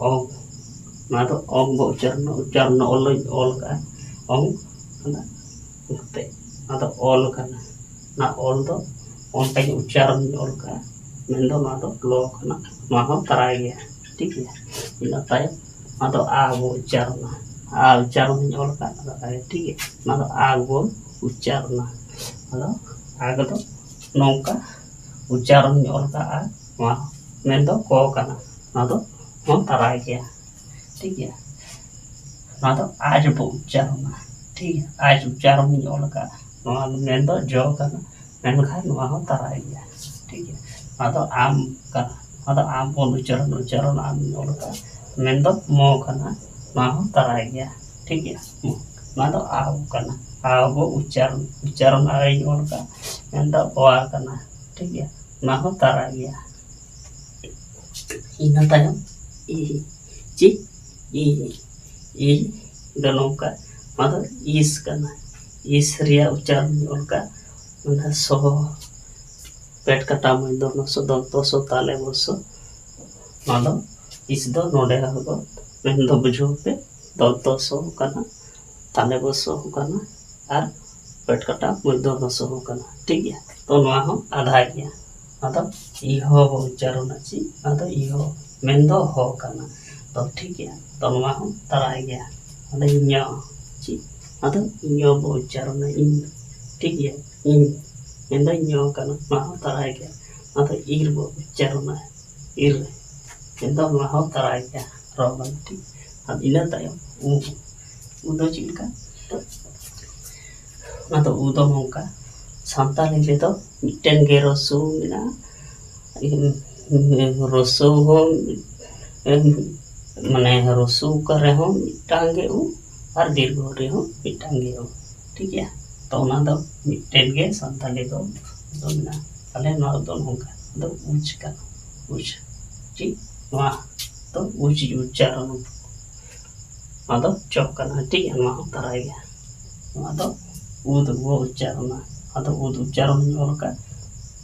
ᱚᱝ, ᱱᱚᱣᱟ ᱫᱚ ᱚᱝ ᱵᱚ ᱩᱪᱪᱟᱨᱚᱱᱟ, ᱩᱪᱪᱟᱨᱚᱱ ᱚᱞ ᱤᱧ ᱚᱞ ᱠᱟᱜᱼᱟ ᱚᱝ, ᱚᱱᱟ ᱠᱟᱛᱮ ᱱᱚᱣᱟ ᱫᱚ ᱚᱞ ᱠᱟᱱᱟ᱾ ᱱᱚᱣᱟ ᱚᱞ ᱫᱚ ᱚᱱᱠᱟᱧ ᱩᱪᱪᱟᱨᱚᱱ ᱤᱧ ᱚᱞ ᱠᱟᱜᱼᱟ, ᱢᱮᱱᱫᱚ ᱱᱚᱣᱟ ᱫᱚ ᱞᱚ ᱠᱟᱱᱟ, ᱱᱚᱣᱟ ᱦᱚᱸ ᱛᱟᱨᱟᱭ ᱜᱮᱭᱟ, ᱴᱷᱤᱠ ᱜᱮᱭᱟ᱾ ᱤᱱᱟᱹ ᱛᱟᱭᱚᱢ ᱱᱚᱣᱟ ᱫᱚ ᱟ ᱵᱚ ᱩᱪᱪᱟᱨᱚᱱᱟ, ᱟ ᱩᱪᱪᱟᱨᱚᱱ ᱤᱧ ᱚᱞ ᱠᱟᱜᱼᱟ, ᱱᱚᱣᱟ ᱫᱚ ᱟ, ᱴᱷᱤᱠ ᱜᱮᱭᱟ᱾ ᱱᱚᱣᱟ ᱫᱚ ᱟ ᱵᱚ ᱩᱪᱪᱟᱨᱚᱱᱟ᱾ ᱟᱫᱚ ᱟ ᱫᱚ ᱱᱚᱝᱠᱟ ᱩᱪᱪᱟᱨᱚᱱ ᱤᱧ ᱚᱞ ᱠᱟᱜᱼᱟ, ᱱᱚᱣᱟ ᱢᱮᱱᱫᱚ ᱠᱚ ᱠᱟᱱᱟ, ᱱᱚᱣᱟ ᱫᱚ ᱦᱚᱸ ᱛᱟᱨᱟᱭ ᱜᱮᱭᱟ, ᱴᱷᱤᱠ ᱜᱮᱭᱟ᱾ ᱱᱚᱣᱟ ᱫᱚ ᱟᱡ ᱵᱚ ᱩᱪᱪᱟᱨᱚᱱᱟ, ᱴᱷᱤᱠ ᱜᱮᱭᱟ᱾ ᱟᱡ ᱩᱪᱪᱟᱨᱚᱱ ᱤᱧ ᱚᱞ ᱠᱟᱜᱼᱟ, ᱱᱚᱣᱟ ᱢᱮᱱᱫᱚ ᱡᱚ ᱠᱟᱱᱟ, ᱢᱮᱱᱠᱷᱟᱱ ᱱᱚᱣᱟ ᱦᱚᱸ ᱛᱟᱨᱟᱭ ᱜᱮᱭᱟ, ᱴᱷᱤᱠ ᱜᱮᱭᱟ᱾ ᱱᱚᱣᱟ ᱫᱚ ᱟᱢ ᱠᱟᱱᱟ, ᱱᱚᱣᱟ ᱫᱚ ᱟᱢ ᱵᱚᱱ ᱩᱪᱪᱟᱨᱚᱱ, ᱩᱪᱪᱟᱨᱚᱱ ᱟᱢ ᱤᱧ ᱚᱞ ᱠᱟᱜᱼᱟ, ᱢᱮᱱᱫᱚ ᱢᱚ ᱠᱟᱱᱟ, ᱱᱚᱣᱟ ᱦᱚᱸ ᱛᱟᱨᱟᱭ ᱜᱮᱭᱟ, ᱴᱷᱤᱠ ᱜᱮᱭᱟ᱾ ᱢᱚ, ᱱᱚᱣᱟ ᱫᱚ ᱟᱣ ᱠᱟᱱᱟ, ᱟᱣ ᱵᱚ ᱩᱪᱪᱟᱨᱚᱱ, ᱩᱪᱪᱟᱨᱚᱱ ᱟᱣ ᱤᱧ ᱚᱞ ᱠᱟᱜᱼᱟ, ᱢᱮᱱᱫᱚ ᱚᱣᱟ ᱠᱟᱱᱟ, ᱴᱷᱤᱠ ᱜᱮᱭᱟ᱾ ᱱᱚᱣᱟ ᱦᱚᱸ ᱛᱟᱨᱟᱭ ᱜᱮᱭᱟ᱾ ᱤᱱᱟᱹ ᱛᱟᱭᱚᱢ ᱤ, ᱪᱮᱫ? ᱤ, ᱤ ᱫᱚ ᱱᱚᱝᱠᱟ, ᱱᱚᱣᱟ ᱫᱚ ᱤᱥ ᱠᱟᱱᱟ᱾ ᱤᱥ ᱨᱮᱭᱟᱜ ᱩᱪᱪᱟᱨᱚᱱ ᱚᱱᱠᱟ, ᱢᱟᱱᱮ ᱥᱚ, ᱯᱮᱴ ᱠᱟᱴᱟ ᱢᱚᱭ ᱫᱚ ᱱᱚᱥᱚ, ᱫᱚᱱᱛᱚ ᱥᱚ, ᱛᱟᱞᱮ ᱵᱚᱥᱚ᱾ ᱱᱚᱣᱟ ᱫᱚ ᱤᱥ ᱫᱚ ᱱᱚᱰᱮ ᱦᱚᱸ ᱢᱮᱱ ᱫᱚ ᱵᱩᱡᱷᱟᱹᱣ ᱯᱮ, ᱫᱚᱱᱛᱚ ᱥᱚ ᱠᱟᱱᱟ, ᱛᱟᱞᱮ ᱵᱚᱥᱚ ᱠᱟᱱᱟ, ᱟᱨ ᱯᱮᱴ ᱠᱟᱴᱟ ᱢᱚᱭ ᱫᱚ ᱱᱚᱥᱚ ᱠᱟᱱᱟ, ᱴᱷᱤᱠ ᱜᱮᱭᱟ᱾ ᱛᱚ ᱱᱚᱣᱟ ᱦᱚᱸ ᱟᱫᱷᱟ ᱜᱮᱭᱟ᱾ ᱟᱫᱚ ᱤᱦᱚ ᱵᱚ ᱩᱪᱪᱟᱨᱚᱱᱟ ᱪᱮᱫ? ᱟᱫᱚ ᱤᱦᱚ ᱢᱮᱱᱫᱚ ᱦᱚ ᱠᱟᱱᱟ᱾ ᱛᱚ ᱴᱷᱤᱠ ᱜᱮᱭᱟ, ᱛᱚ ᱱᱚᱣᱟ ᱦᱚᱸ ᱛᱟᱨᱟᱭ ᱜᱮᱭᱟ᱾ ᱟᱫᱚ ᱧᱚ ᱪᱮᱫ? ᱟᱫᱚ ᱧᱚ ᱵᱚ ᱩᱪᱪᱟᱨᱚᱱᱟ ᱤᱧ, ᱴᱷᱤᱠ ᱜᱮᱭᱟ, ᱤᱧ ᱢᱮᱱᱫᱚ ᱧᱚ ᱠᱟᱱᱟ, ᱱᱚᱣᱟ ᱦᱚᱸ ᱛᱟᱨᱟᱭ ᱜᱮᱭᱟ᱾ ᱟᱫᱚ ᱤᱨ ᱵᱚ ᱩᱪᱪᱟᱨᱚᱱᱟ ᱤᱨ, ᱢᱮᱱᱫᱚ ᱱᱚᱣᱟ ᱦᱚᱸ ᱛᱟᱨᱟᱭ ᱜᱮᱭᱟ, ᱨᱚ ᱠᱟᱱᱟ, ᱴᱷᱤᱠ᱾ ᱟᱨ ᱤᱱᱟᱹ ᱛᱟᱭᱚᱢ ᱩ, ᱩ ᱫᱚ ᱪᱮᱫ ᱞᱮᱠᱟ? ᱚᱱᱟ ᱫᱚ ᱩ ᱫᱚ ᱱᱚᱝᱠᱟ, ᱥᱟᱱᱛᱟᱲᱤ ᱨᱮᱫᱚ ᱢᱤᱫᱴᱮᱱ ᱜᱮ ᱨᱚᱥᱩ ᱢᱮᱱᱟᱜᱼᱟ, ᱨᱚᱥᱩ ᱦᱚᱸ, ᱢᱟᱱᱮ ᱨᱚᱥᱩ ᱨᱮᱦᱚᱸ ᱢᱤᱫᱴᱟᱝ ᱜᱮ ᱩ ᱟᱨ ᱫᱤᱨᱜᱷᱚ ᱨᱮᱦᱚᱸ ᱢᱤᱫᱴᱟᱝ ᱜᱮ ᱩ, ᱴᱷᱤᱠ ᱜᱮᱭᱟ᱾ ᱛᱚ ᱚᱱᱟ ᱫᱚ ᱢᱤᱫᱴᱮᱱ ᱜᱮ ᱥᱟᱱᱛᱟᱲᱤ ᱫᱚ, ᱫᱚ ᱢᱮᱱᱟᱜᱼᱟ᱾ ᱛᱟᱦᱞᱮ ᱱᱚᱣᱟ ᱫᱚ ᱱᱚᱝᱠᱟ, ᱫᱚ ᱩᱪ ᱠᱟᱱᱟ, ᱩᱪ, ᱴᱷᱤᱠ᱾ ᱱᱚᱣᱟ ᱫᱚ ᱩᱪ ᱩᱪᱪᱟᱨᱚᱱ, ᱱᱚᱣᱟ ᱫᱚ ᱪᱚ ᱠᱟᱱᱟ, ᱴᱷᱤᱠ ᱜᱮᱭᱟ᱾ ᱱᱚᱣᱟ ᱦᱚᱸ ᱛᱟᱨᱟᱭ ᱜᱮᱭᱟ᱾ ᱱᱚᱣᱟ ᱫᱚ ᱩᱫ ᱵᱚ ᱩᱪᱪᱟᱨᱚᱱᱟ, ᱟᱫᱚ ᱩᱫ ᱩᱪᱪᱟᱨᱚᱱ ᱚᱞ ᱠᱟᱜ,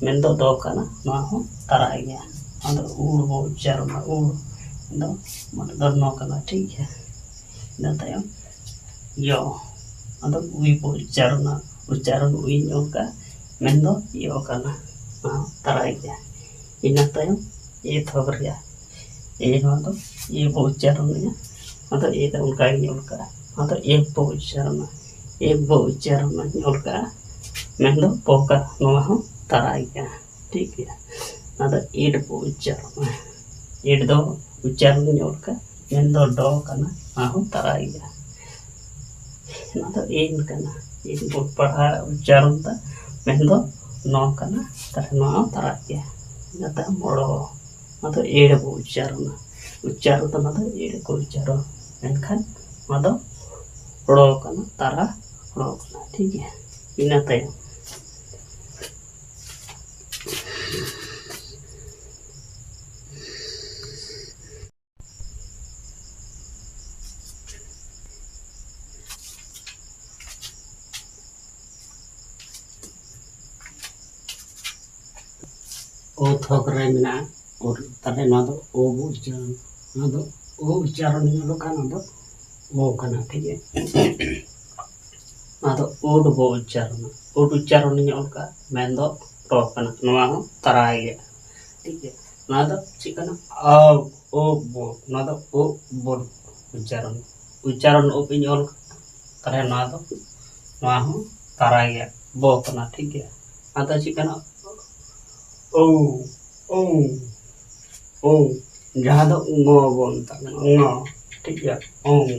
ᱢᱮᱱᱫᱚ ᱫᱚ ᱠᱟᱱᱟ, ᱱᱚᱣᱟ ᱦᱚᱸ ᱛᱟᱨᱟᱭ ᱜᱮᱭᱟ᱾ ᱟᱫᱚ ᱩᱲ ᱵᱚ ᱩᱪᱪᱟᱨᱚᱱᱟ, ᱩᱲ ᱫᱚ ᱢᱟᱱᱮ ᱫᱚ ᱱᱚ ᱠᱟᱱᱟ, ᱴᱷᱤᱠ ᱜᱮᱭᱟ᱾ ᱤᱱᱟᱹ ᱛᱟᱭᱚᱢ ᱭᱚ, ᱟᱫᱚ ᱩᱭ ᱵᱚ ᱩᱪᱪᱟᱨᱚᱱᱟ, ᱩᱪᱪᱟᱨᱚᱱ ᱩᱭᱤᱧ ᱚᱞ ᱠᱟᱜᱼᱟ, ᱢᱮᱱᱫᱚ ᱤᱭᱚ ᱠᱟᱱᱟ, ᱱᱚᱣᱟ ᱦᱚᱸ ᱛᱟᱨᱟᱭ ᱜᱮᱭᱟ᱾ ᱤᱱᱟᱹ ᱛᱟᱭᱚᱢ ᱮ ᱛᱷᱚᱠ ᱨᱮᱭᱟᱜ ᱮ, ᱱᱚᱣᱟ ᱫᱚ ᱮ ᱵᱚ ᱩᱪᱪᱟᱨᱚᱱᱮᱜᱼᱟ, ᱱᱚᱣᱟ ᱫᱚ ᱮ ᱫᱚ ᱚᱱᱠᱟ ᱜᱤᱧ ᱚᱞ ᱠᱟᱜᱼᱟ, ᱱᱚᱣᱟ ᱫᱚ ᱮ ᱵᱚ ᱩᱪᱪᱟᱨᱚᱱᱟ, ᱮ ᱵᱚ ᱩᱪᱪᱟᱨᱚᱱᱟᱧ ᱚᱞ ᱠᱟᱜᱼᱟ, ᱢᱮᱱᱫᱚ ᱯᱚ ᱠᱟᱱᱟ, ᱱᱚᱣᱟ ᱦᱚᱸ ᱛᱟᱨᱟᱭ ᱜᱮᱭᱟ᱾ ᱴᱷᱤᱠ ᱜᱮᱭᱟ, ᱱᱚᱣᱟ ᱫᱚ ᱮᱰ ᱵᱚ ᱩᱪᱪᱟᱨᱚᱱᱟ, ᱮᱰ ᱫᱚ ᱩᱪᱪᱟᱨᱚᱱᱤᱧ ᱚᱞ ᱠᱟᱜᱼᱟ, ᱢᱮᱱᱫᱚ ᱰᱚ ᱠᱟᱱᱟ, ᱱᱚᱣᱟ ᱦᱚᱸ ᱛᱟᱨᱟᱭ ᱜᱮᱭᱟ᱾ ᱱᱚᱣᱟ ᱫᱚ ᱮᱱ ᱠᱟᱱᱟ, ᱮᱱ ᱵᱚ ᱯᱟᱲᱦᱟᱣ ᱩᱪᱪᱟᱨᱚᱱ ᱫᱟ, ᱢᱮᱱᱫᱚ ᱱᱚ ᱠᱟᱱᱟ, ᱛᱟᱦᱞᱮ ᱱᱚᱣᱟ ᱦᱚᱸ ᱛᱟᱨᱟᱭ ᱜᱮᱭᱟ᱾ ᱤᱱᱟᱹ ᱛᱟᱭᱚᱢ ᱢᱚᱲᱚ, ᱱᱚᱣᱟ ᱫᱚ ᱮᱲ ᱵᱚ ᱩᱪᱪᱟᱨᱚᱱᱟ, ᱩᱪᱪᱟᱨᱚᱱ ᱫᱚ ᱱᱚᱣᱟ ᱫᱚ ᱮᱲ ᱠᱚ ᱩᱪᱪᱟᱨᱚᱱ, ᱢᱮᱱᱠᱷᱟᱱ ᱱᱚᱣᱟ ᱫᱚ ᱲᱚ ᱠᱟᱱᱟ, ᱛᱟᱨᱟ ᱲᱚ ᱠᱟᱱᱟ᱾ ᱴᱷᱤᱠ ᱜᱮᱭᱟ, ᱤᱱᱟᱹ ᱛᱟᱭᱚᱢ ᱳ ᱛᱷᱚᱠ ᱨᱮ ᱢᱮᱱᱟᱜᱼᱟ, ᱳ, ᱛᱟᱦᱞᱮ ᱱᱚᱣᱟ ᱫᱚ ᱳ ᱵᱚ ᱩᱪᱪᱟᱨᱚᱱ, ᱱᱚᱣᱟ ᱫᱚ ᱳ ᱩᱪᱪᱟᱨᱚᱱ ᱧᱮᱞᱚᱜ ᱠᱟᱱ, ᱱᱚᱣᱟ ᱫᱚ ᱳ ᱠᱟᱱᱟ, ᱴᱷᱤᱠ ᱜᱮᱭᱟ᱾ ᱱᱚᱣᱟ ᱫᱚ ᱳᱰ ᱵᱚ ᱩᱪᱪᱟᱨᱚᱱᱟ, ᱳᱰ ᱩᱪᱪᱟᱨᱚᱱ ᱤᱧ ᱚᱞ ᱠᱟᱜᱼᱟ, ᱢᱮᱱᱫᱚ ᱴᱚ ᱠᱟᱱᱟ, ᱱᱚᱣᱟ ᱦᱚᱸ ᱛᱟᱨᱟᱭ ᱜᱮᱭᱟ, ᱴᱷᱤᱠ ᱜᱮᱭᱟ᱾ ᱱᱚᱣᱟ ᱫᱚ ᱪᱮᱫ ᱠᱟᱱᱟ? ᱳ, ᱳ ᱵᱚ, ᱱᱚᱣᱟ ᱫᱚ ᱳ ᱵᱚ ᱩᱪᱪᱟᱨᱚᱱ, ᱩᱪᱪᱟᱨᱚᱱ ᱳᱯ ᱤᱧ ᱚᱞ ᱠᱟᱜᱼᱟ, ᱛᱟᱦᱞᱮ ᱱᱚᱣᱟ ᱫᱚ, ᱱᱚᱣᱟ ᱦᱚᱸ ᱛᱟᱨᱟᱭ ᱜᱮᱭᱟ, ᱵᱚ ᱠᱟᱱᱟ, ᱴᱷᱤᱠ ᱜᱮᱭᱟ᱾ ᱟᱫᱚ ᱪᱮᱫ ᱠᱟᱱᱟ? ᱳ, ᱳ, ᱳ, ᱡᱟᱦᱟᱸ ᱫᱚ ᱝᱚ ᱵᱚᱱ ᱢᱮᱛᱟᱜ ᱠᱟᱱᱟ, ᱝᱚ, ᱴᱷᱤᱠ ᱜᱮᱭᱟ, ᱳᱝ,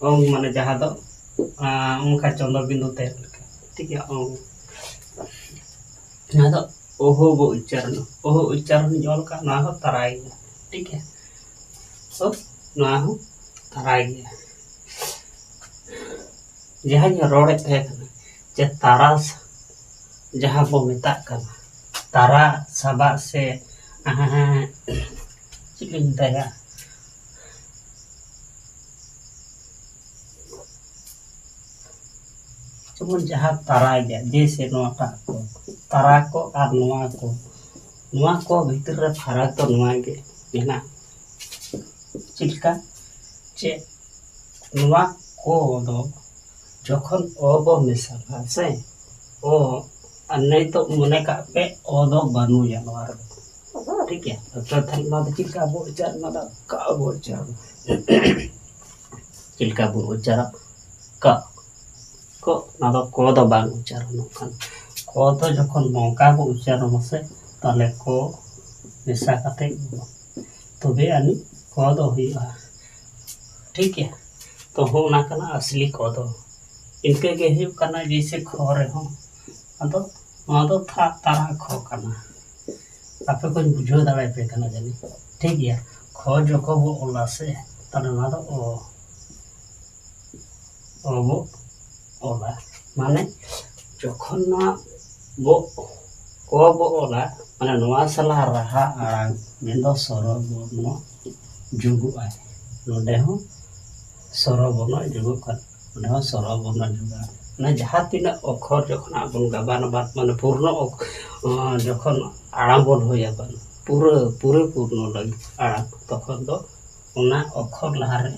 ᱳᱝ ᱢᱟᱱᱮ ᱡᱟᱦᱟᱸ ᱫᱚ, ᱟᱸ, ᱚᱱᱠᱟ ᱪᱚᱱᱫᱨᱚ ᱵᱤᱱᱫᱩ ᱛᱟᱦᱮᱱ ᱞᱮᱠᱟ, ᱴᱷᱤᱠ ᱜᱮᱭᱟ, ᱳᱝ᱾ ᱡᱟᱦᱟᱸ ᱫᱚ ᱳᱦᱳ ᱵᱚ ᱩᱪᱪᱟᱨᱚᱱᱟ, ᱳᱦᱳ ᱩᱪᱪᱟᱨᱚᱱ ᱤᱧ ᱚᱞ ᱠᱟᱜᱼᱟ, ᱱᱚᱣᱟ ᱦᱚᱸ ᱛᱟᱨᱟᱭ ᱜᱮᱭᱟ, ᱴᱷᱤᱠ ᱜᱮᱭᱟ, ᱛᱚ ᱱᱚᱣᱟ ᱦᱚᱸ ᱛᱟᱨᱟᱭ ᱜᱮᱭᱟ᱾ ᱡᱟᱦᱟᱸᱧ ᱨᱚᱲᱮᱫ ᱛᱟᱦᱮᱸ ᱠᱟᱱᱟ ᱡᱮ ᱛᱟᱨᱟ ᱥᱟ-, ᱡᱟᱦᱟᱸ ᱵᱚ ᱢᱮᱛᱟᱜ ᱠᱟᱱᱟ ᱛᱟᱨᱟ ᱥᱟᱵᱟᱜ ᱥᱮ, ᱟᱦᱟᱸ, ᱪᱮᱫ ᱞᱤᱧ ᱢᱮᱛᱟᱭᱟ, ᱡᱮᱢᱚᱱ ᱡᱟᱦᱟᱸ ᱛᱟᱨᱟ ᱜᱮᱭᱟ, ᱡᱮᱭᱥᱮ ᱱᱚᱣᱟᱴᱟᱜ ᱠᱚ, ᱛᱟᱨᱟ ᱠᱚ ᱟᱨ ᱱᱚᱣᱟ ᱠᱚ, ᱱᱚᱣᱟ ᱠᱚ ᱵᱷᱤᱛᱤᱨ ᱨᱮ ᱯᱷᱟᱨᱟᱠ ᱫᱚ ᱱᱚᱣᱟ ᱜᱮ ᱢᱮᱱᱟᱜᱼᱟ᱾ ᱪᱮᱫ ᱞᱮᱠᱟ? ᱪᱮ ᱱᱚᱣᱟ ᱠᱚ ᱫᱚ ᱡᱚᱠᱷᱚᱱ ᱚ ᱵᱚ ᱢᱮᱥᱟᱞᱟ ᱥᱮ, ᱚ, ᱟᱨ ᱱᱤᱛᱚᱜ ᱢᱚᱱᱮ ᱠᱟᱜ ᱯᱮ, ᱚ ᱫᱚ ᱵᱟᱹᱱᱩᱭᱟ ᱱᱚᱣᱟ ᱨᱮᱫᱚ᱾ ᱴᱷᱤᱠ ᱜᱮᱭᱟ? ᱛᱚᱵᱮ ᱛᱟᱦᱞᱮ ᱱᱚᱣᱟ ᱫᱚ ᱪᱮᱫ ᱞᱮᱠᱟ ᱵᱚ ᱩᱪᱪᱟᱨ, ᱱᱚᱣᱟ ᱫᱚ ᱠᱟ ᱵᱚ ᱩᱪᱪᱟᱨ᱾ ᱪᱮᱫ ᱞᱮᱠᱟ ᱵᱚ ᱩᱪᱪᱟᱨᱟ? ᱠᱟ᱾ ᱠᱚ, ᱱᱚᱣᱟ ᱫᱚ ᱠᱚ ᱫᱚ ᱵᱟᱝ ᱩᱪᱪᱟᱨᱚᱱᱚᱜ ᱠᱟᱱᱟ᱾ ᱠᱚ ᱫᱚ ᱡᱚᱠᱷᱚᱱ ᱱᱚᱝᱠᱟ ᱵᱚ ᱩᱪᱪᱟᱨᱚᱱᱟ ᱥᱮ, ᱛᱟᱦᱞᱮ ᱠᱚ ᱢᱮᱥᱟ ᱠᱟᱛᱮ ᱛᱚᱵᱮ ᱟᱹᱱᱤᱡ ᱠᱚ ᱫᱚ ᱦᱩᱭᱩᱜᱼᱟ᱾ ᱴᱷᱤᱠ ᱜᱮᱭᱟ? ᱛᱚ, ᱦᱚᱸ, ᱚᱱᱟ ᱠᱟᱱᱟ ᱟᱥᱞᱤ ᱠᱚ ᱫᱚ᱾ ᱤᱱᱠᱟᱹ ᱜᱮ ᱦᱩᱭᱩᱜ ᱠᱟᱱᱟ ᱡᱮᱭᱥᱮ ᱠᱷᱚ ᱨᱮᱦᱚᱸ᱾ ᱟᱫᱚ ᱱᱚᱣᱟ ᱫᱚ ᱛᱷᱟ-, ᱛᱟᱨᱟ ᱠᱷᱚ ᱠᱟᱱᱟ᱾ ᱟᱯᱮ ᱠᱚᱧ ᱵᱩᱡᱷᱟᱹᱣ ᱫᱟᱲᱮᱭᱟᱯᱮ ᱠᱟᱱᱟ ᱡᱟᱹᱱᱤᱡ᱾ ᱴᱷᱤᱠ ᱜᱮᱭᱟ? ᱠᱷᱚ ᱡᱚᱠᱷᱚᱱ ᱵᱚ ᱚᱞᱟ ᱥᱮ, ᱛᱟᱦᱞᱮ ᱱᱚᱣᱟ ᱫᱚ ᱚ, ᱚ ᱵᱚ ᱚᱞᱟ᱾ ᱢᱟᱱᱮ ᱡᱚᱠᱷᱚᱱ ᱱᱚᱣᱟ ᱵᱚ, ᱚ ᱵᱚ ᱚᱞᱟ, ᱢᱟᱱᱮ ᱱᱚᱣᱟ ᱥᱟᱞᱟᱜ ᱨᱟᱦᱟ ᱟᱲᱟᱝ, ᱢᱮᱱᱫᱚ ᱥᱚᱨᱚ ᱵᱚᱨᱱᱚ ᱡᱩᱜᱩᱜᱼᱟ᱾ ᱱᱚᱰᱮ ᱦᱚᱸ ᱥᱚᱨᱚ ᱵᱚᱨᱱᱚ ᱡᱩᱜᱩᱜ ᱠᱟᱱᱟ, ᱱᱚᱰᱮ ᱦᱚᱸ ᱥᱚᱨᱚ ᱵᱚᱨᱱᱚ ᱡᱩᱜᱩᱜᱼᱟ᱾ ᱢᱟᱱᱮ ᱡᱟᱦᱟᱸ ᱛᱤᱱᱟᱹᱜ ᱚᱠᱷᱚᱨ ᱡᱚᱠᱷᱚᱱ ᱟᱵᱚᱱ ᱜᱟᱵᱟᱱ ᱟᱵᱟᱱ, ᱢᱟᱱᱮ ᱯᱩᱨᱱᱚ ᱚᱠ-, ᱚ, ᱡᱚᱠᱷᱚᱱ ᱟᱲᱟᱝ ᱵᱚᱱ ᱦᱩᱭ ᱟᱵᱚᱱ, ᱯᱩᱨᱟᱹ, ᱯᱩᱨᱟᱹ ᱯᱩᱨᱱᱚ ᱞᱟᱹᱜᱤᱫ ᱟᱲᱟᱝ, ᱛᱚᱠᱷᱚᱱ ᱫᱚ ᱚᱱᱟ ᱚᱠᱷᱚᱨ ᱞᱟᱦᱟᱨᱮ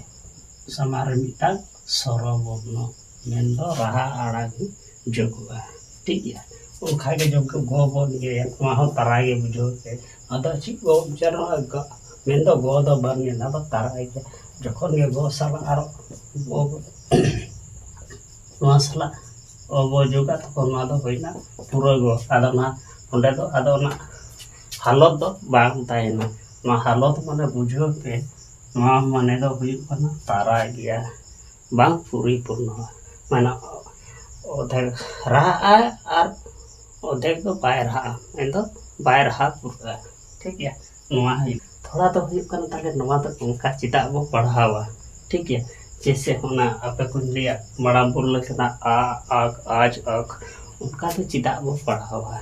ᱥᱟᱢᱟᱝ ᱨᱮ ᱢᱤᱫᱴᱟᱝ ᱥᱚᱨᱚ ᱵᱚᱨᱱᱚ, ᱢᱮᱱᱫᱚ ᱨᱟᱦᱟ ᱟᱲᱟᱝ ᱡᱩᱜᱩᱜᱼᱟ᱾ ᱴᱷᱤᱠ ᱜᱮᱭᱟ? ᱚᱱᱠᱟ ᱜᱮ ᱡᱚᱠᱷᱚᱱ ᱜᱚ ᱵᱚᱱ ᱤᱭᱟᱹᱭᱟ, ᱱᱚᱣᱟ ᱦᱚᱸ ᱛᱟᱨᱟ ᱜᱮ ᱵᱩᱡᱷᱟᱹᱣ ᱯᱮ᱾ ᱟᱫᱚ ᱪᱮᱫ ᱜᱚ ᱩᱪᱪᱟᱨᱚᱱᱚᱜᱼᱟ? ᱜᱚ, ᱢᱮᱱᱫᱚ ᱜᱚ ᱫᱚ ᱵᱟᱝ ᱜᱮ, ᱱᱚᱣᱟ ᱫᱚ ᱛᱟᱨᱟ ᱜᱮ᱾ ᱡᱚᱠᱷᱚᱱ ᱜᱮ ᱜᱚ ᱥᱟᱞᱟᱜ ᱟᱨᱚ ᱜᱚ, ᱱᱚᱣᱟ ᱥᱟᱞᱟᱜ ᱚ ᱵᱚ ᱡᱳᱜᱟ, ᱛᱚᱠᱷᱚᱱ ᱱᱚᱣᱟ ᱫᱚ ᱦᱩᱭᱱᱟ ᱯᱩᱨᱟᱹ ᱜᱚ᱾ ᱟᱫᱚ ᱚᱱᱟ, ᱚᱸᱰᱮ ᱫᱚ ᱟᱫᱚ ᱚᱱᱟ ᱦᱟᱞᱚᱛ ᱫᱚ ᱵᱟᱝ ᱛᱟᱦᱮᱱᱟ᱾ ᱱᱚᱣᱟ ᱦᱟᱞᱚᱛ ᱢᱟᱱᱮ ᱵᱩᱡᱷᱟᱹᱣ ᱯᱮ, ᱱᱚᱣᱟ ᱢᱟᱱᱮ ᱫᱚ ᱦᱩᱭᱩᱜ ᱠᱟᱱᱟ ᱛᱟᱨᱟ ᱜᱮᱭᱟ, ᱵᱟᱝ ᱯᱩᱨᱤᱯᱩᱨᱱᱚ᱾ ᱢᱟᱱᱮ ᱚᱫᱷᱮᱠ ᱨᱟᱦᱟᱜᱼᱟ ᱟᱨ ᱚᱫᱷᱮᱠ ᱫᱚ ᱵᱟᱭ ᱨᱟᱦᱟᱜᱼᱟ, ᱢᱮᱱᱫᱚ ᱵᱟᱭ ᱨᱟᱦᱟ ᱯᱩᱨᱟᱹᱜᱼᱟ᱾ ᱴᱷᱤᱠ ᱜᱮᱭᱟ? ᱱᱚᱣᱟ ᱦᱩᱭᱩᱜ, ᱛᱷᱚᱲᱟ ᱫᱚ ᱦᱩᱭᱩᱜ ᱠᱟᱱᱟ, ᱛᱟᱦᱞᱮ ᱱᱚᱣᱟ ᱫᱚ ᱚᱱᱠᱟ ᱪᱮᱫᱟᱜ ᱵᱚ ᱯᱟᱲᱦᱟᱣᱟ? ᱴᱷᱤᱠ ᱜᱮᱭᱟ? ᱡᱮᱭᱥᱮ ᱚᱱᱟ ᱟᱯᱮ ᱠᱚᱧ ᱞᱟᱹᱭᱟ, ᱢᱟᱲᱟᱝ ᱵᱚᱱ ᱞᱟᱹᱭ ᱠᱟᱱᱟ ᱟ, ᱟᱠ, ᱟᱡ, ᱟᱠ, ᱚᱱᱠᱟ ᱫᱚ ᱪᱮᱫᱟᱜ ᱵᱚ ᱯᱟᱲᱦᱟᱣᱟ?